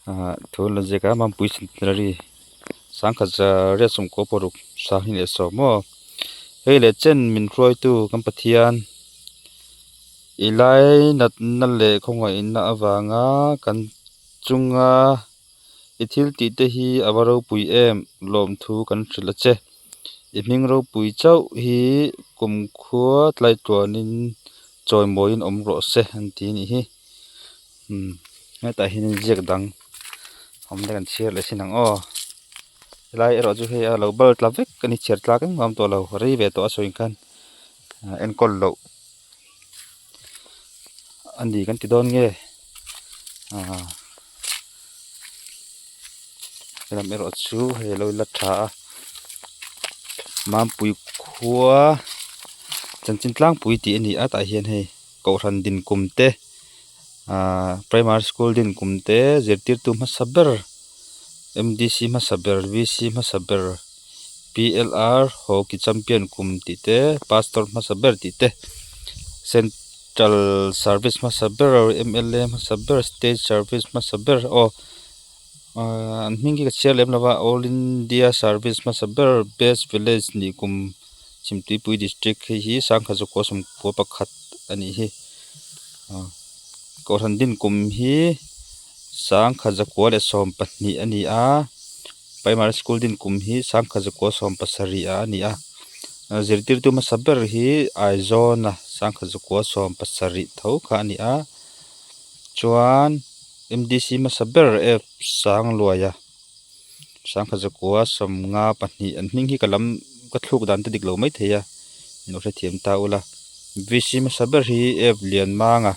Ahh thu an lo ziak a Mampui centenary sangkhat za riat sawmkua paruk sanghnih leh sawm maw hei leh chen min hruaitu kan Pathian i lai natna leh khawngaihna avanga kan chunga i thil tih te hi a va ropui em lawmthu kan hrilh a che i hming ropui chauh hi kumkhua tlaitluanin chawimawiin awm rawh se an ti a nih hi. Umm hetah hian ziak dang awm te kan chhiar leh sin ang aw helai erawh chu hei a lo bal tla vek a ni chhiar tlak engmah a awm tawh lo rei ve tawh a sawi khan enkawl loh a ni kan ti dawn nge aaa helam erawh chu hei a lo la tha a Mampui khua chanchin tlangpui tih a ni a tah hian hei. Kohhran din kum te ahh primary school din kum te zirtirtu hmasa ber M D C hmasa ber V C hmasa ber P L R hockey champion kum tih te pastor hmasa ber tih te central service hmasa ber M L A hmasa ber state service hmasa ber aw ahh an hming khi ka chhiar lem lo va all india service hmasa ber best village nih kum. Chhimtuipui district hei hi sangha zakua sawmkua pakhat a nih hi ah kohhran din kum hi sangha zakua leh sawmpahnih a ni a primary school din kum hi sangha zakua sawmpasarih ah a ni a zirtirtu hmasa ber hi Aizawn a sangha zakua sawmpasarih tho kha a ni a chuan M D C hmasa ber f Sangluaia. Sangha zakua sawmnga pahnih an hming hi ka lam ka thluk dan te dik lo maithei a inlo hrethiam ta ula V C hmasa ber hi F Lianmanga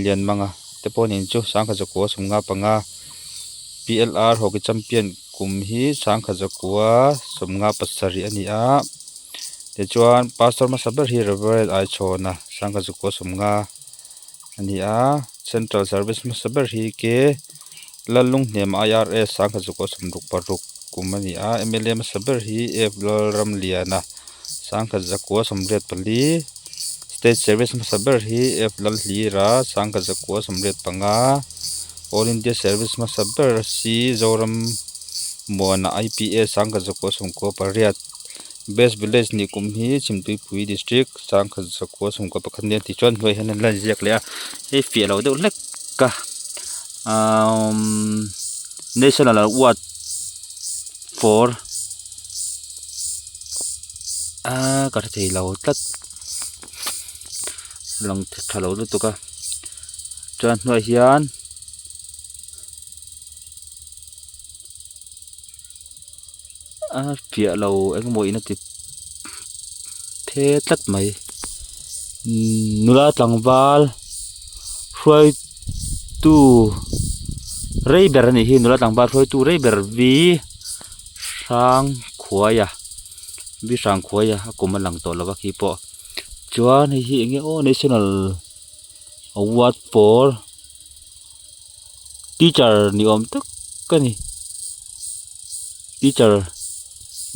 Lianmanga te pawh nen chu sangha zakua sawmnga panga P L R hockey champion kum hi sangha zakua sawmnga pasarih a ni a tichuan pastor hmasa ber hi Reverend Aichhawna sangha zakua sawmnga a ni a central service hmasa ber hi K. Lallunghnem IRS sangha zuk aw sawmruk paruk kum a ni a mla hmasa ber hi F Lalramliana sangha zakua sawmriat pali state service hmasa ber hi F Lalhlira sangha zakua sawmriat panga all india service hmasa ber C Zoram Muana IPS sangha zakua sawmkua pariat best village nih kum hi Chhimtuipui district sangha zakua sawmkua pakhat nia tichuan hnuaiah hian an la inziak leh a hei fiah lo deuh hlek a. Umm national award for ahh ka hre thei lo tlat lang tha lo lutuk a chuan hnuaiah hian a fiah lo eng emaw in a ti phe tlat mai nula tlangval hruaitu rei ber a nih hi nula tlangval hruaitu rei ber v hrangkhuaia v hrangkhuaia a kum a lang tawh lo a khi pawh chuan hei hi eng nge aw national award for teacher ni awm tak a ni teacher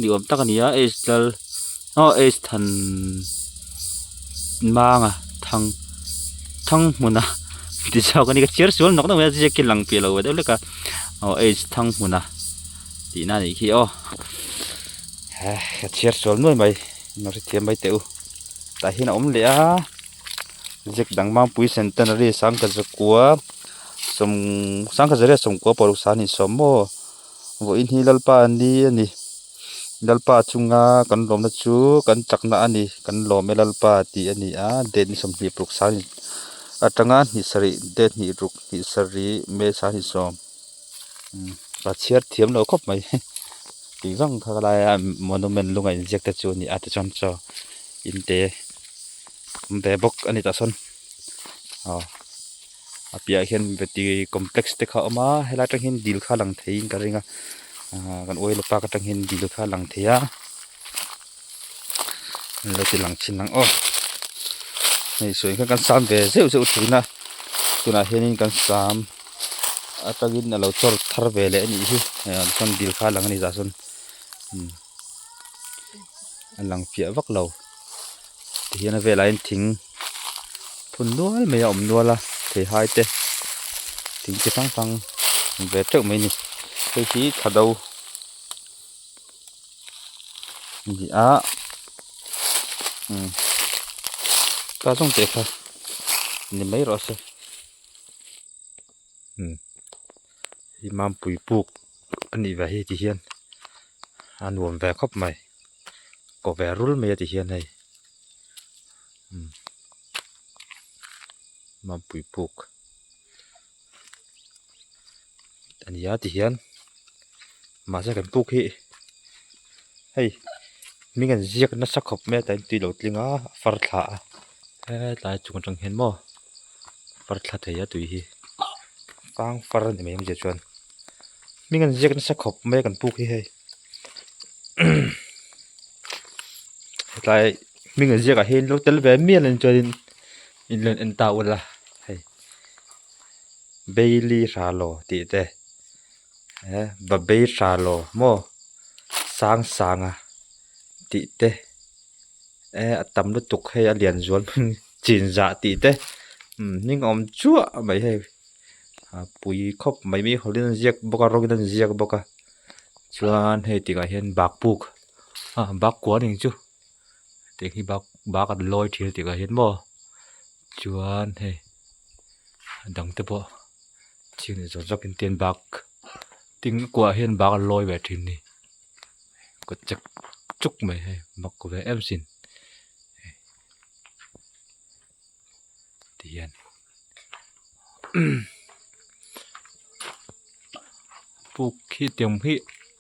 ni awm tak a ni a h lal aw h than manga thang thanghmuna ti zawk a ni ka chhiar sual nawk nawk mai a ziak khi lang piah lo ve deuh hlek a aw h thanghmuna tihna a nih khi aw ka chhiar sual nuai mai in lo hrethiam mai teh u tah hian a awm leh a. Ziak dang Mangpui Centenary sangkhat zakua sawm sangkhat zariat sawmkua paruk sa ni sawm maw vawiin hi Lalpa ni a ni Lalpa chunga kan lawmna chu kan chakna a ni kan lawm e Lalpa tih a ni a date ni sawmhnih paruk sa ni atanga hnih sarih date hnih ruk hnih sarih May sa ni sawm ka chhiar thiam lo khawp mai tih vang kha laia monument lunga inziak te chu a ni a tichuan chaw in te. Awm ve bawk a ni tah sawn aw a piahah hian veti complex te kha a awm a helai atang hian dil kha a lang theiin ka ring a ahh kan oil park atang hian dil kha a lang thei a an lo ti lang thin ang aw hei sawi kha kan sam ve zeuh zeuh thin a tunah hianin kan sam atangin a lo chawr thar ve leh a nih hi chuan dil kha a lang a ni tah sawn a lang fiah vak lo. Tihian a velah hian thing phun nual mai a awm nual a theihai te thing chi hrang hrang. Awm ve teuh mai a ni hei hi thla do a ni a umm ta zawng teh kha ni mai rawh se umm hi mampui puk a nih ve hi ti hian a nuam ve khawp mai kaw ve rul mai a ti hian hei umm mampui puk. A ni a tihian mahse kan puk hi hei hming an ziak nasa khawp mai a tlai tui lo tling a a far thla a hetlai chung atang hian maw far thla thei a tui hi fang far a ni mai awmzia chuan hming an ziak nasa khawp mai a kan puk hi hei hetlai hming an ziak ah hian lo tel ve mial a ni chuanin in lo en ta ula hei. Bailey Hralo tih te eh Babei Hralo maw sang sanga tih te eh a tam lutuk hei a lian zual hming chin zah tih te umm hming a awm chuah mai hei a pui khawp mai mi hawlh in an ziak bawk a rawng in an ziak bawk a chuan hei tikah hian bak puk ah bak kua ning chu tiang hi bak bak an lawi thin a tih ah hian maw chuan hei a dang te pawh chin zawk zawk in tin bak tin kuah hian bak a lawi ve thin a ni kaw chek chuk mai hei mak ve em sin ti hian puk hi tiang hi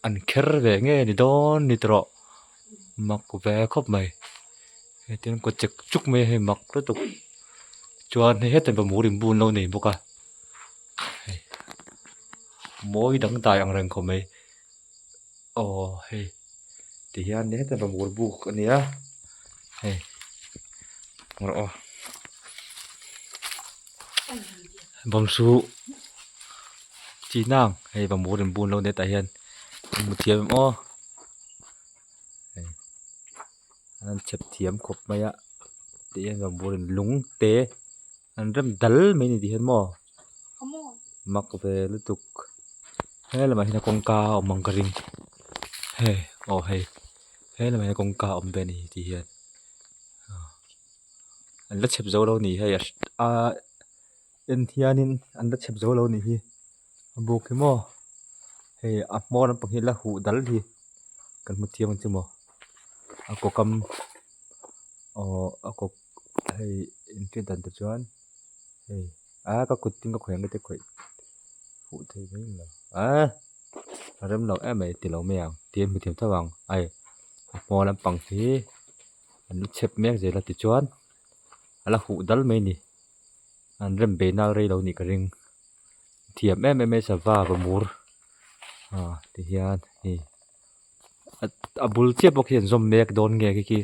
an kher ve nge ni dawn ni tawh mak ve khawp mai hetiang kaw chek chuk mai hei mak lutuk chuan hei hetah bamur in bun lo nei bawk a hei mawi dangdai ang reng khawp mai aw hei ti hian hetah bamur buk a nia hei rawh aw bawmsu chi nang hei bamur in bun lo nei tah hian hmu thiam em aw hei. An chhep thiam khawp mai a tih hian bamboo in lung te an rem dal mai a ni tih hian maw mak ve lutuk he lamah hian kawngka a awm ang ka ring hei aw hei he lamah hian kawngka a awm ve a ni tih hian an la chhep zo lo a ni hei a en hianin an la chhep zo lo a nih hi a buk hi maw hei a hmawr lampang hi la huh dal hi. Kan hmu thiam ang chu maw a kaw kam aww a kaw hei infiam dan te chuan hei a ka kut tin ka khawih ang ka ti khawih fuh thei mai lo a a rem lo em mai ti lo mai ang ti hmu thiam tho ang ai a hmaw lampang hi an lu chep mek zel a tichuan a la huh dal mai a ni an rem bei nal rei lo nih ka ring thiam em em mai sava va mur. Ah tihian hei a bul chiah pawh khi an zawm mek dawn nge khi khi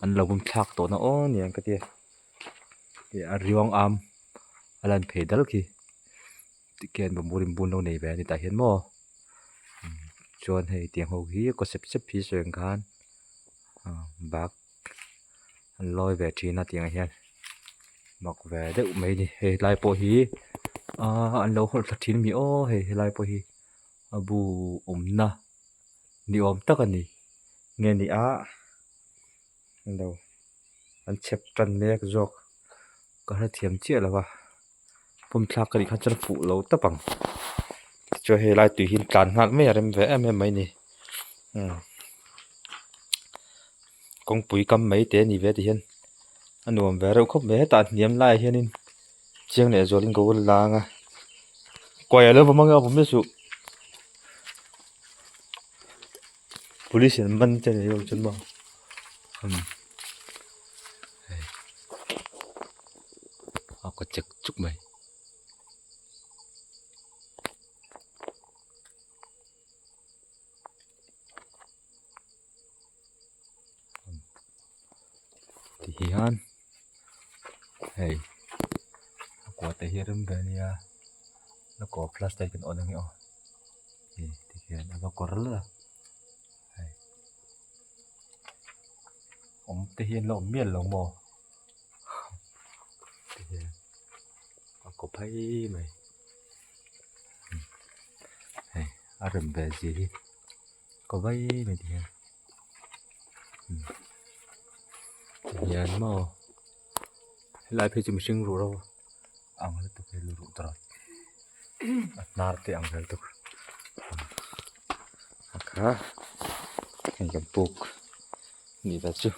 an lo bum thlak tawh na aw niang ka tia ih a riang am a lan phei dal khi tikhian bamboor in bun lo nei ve a ni tah hian maw chuan hei tiang ho hi kaw sep sep hi sawi ang khan ah bag an lawi ve thin a tiang ah hian mak ve deuh mai a ni hei helai pawh hi ahh an lo hawlh thla thin a ni aw hei helai pawh hi a bu awmna ni awm tak a ni nge ni a lo an chhep tan mek zawk ka hrethiam chiah lo va pum thlak ka nih khan chuan a fuh lo tawp ang tichuan hei lai tui hi an tlan nghal mai a rem ve em em mai a ni umm kawngpui kam mai te a ni ve tihian a nuam ve reuh khawp mai hetah hniam laiah hianin chiang leh zualin ka ul lang a kawi a lo va hmang a awm miah suh police in man te ni lo chuan maw umm hei a kaw chek chuk mai. Tihian hei a kua te hi a rem ve a nia la kaw flashlight kan on ang e aw hei tihian a va kawr la hei awm te hi an la awm mial lo maw tihian a kaw phei mai. A rem ve zia hi ka vai mai ti hian tihian maw helai phei chu mihring ruh ro ang lutuk hi lu ruh tawrh a hnar te ang vel lutuk a kha hei kan puk nih ve chu.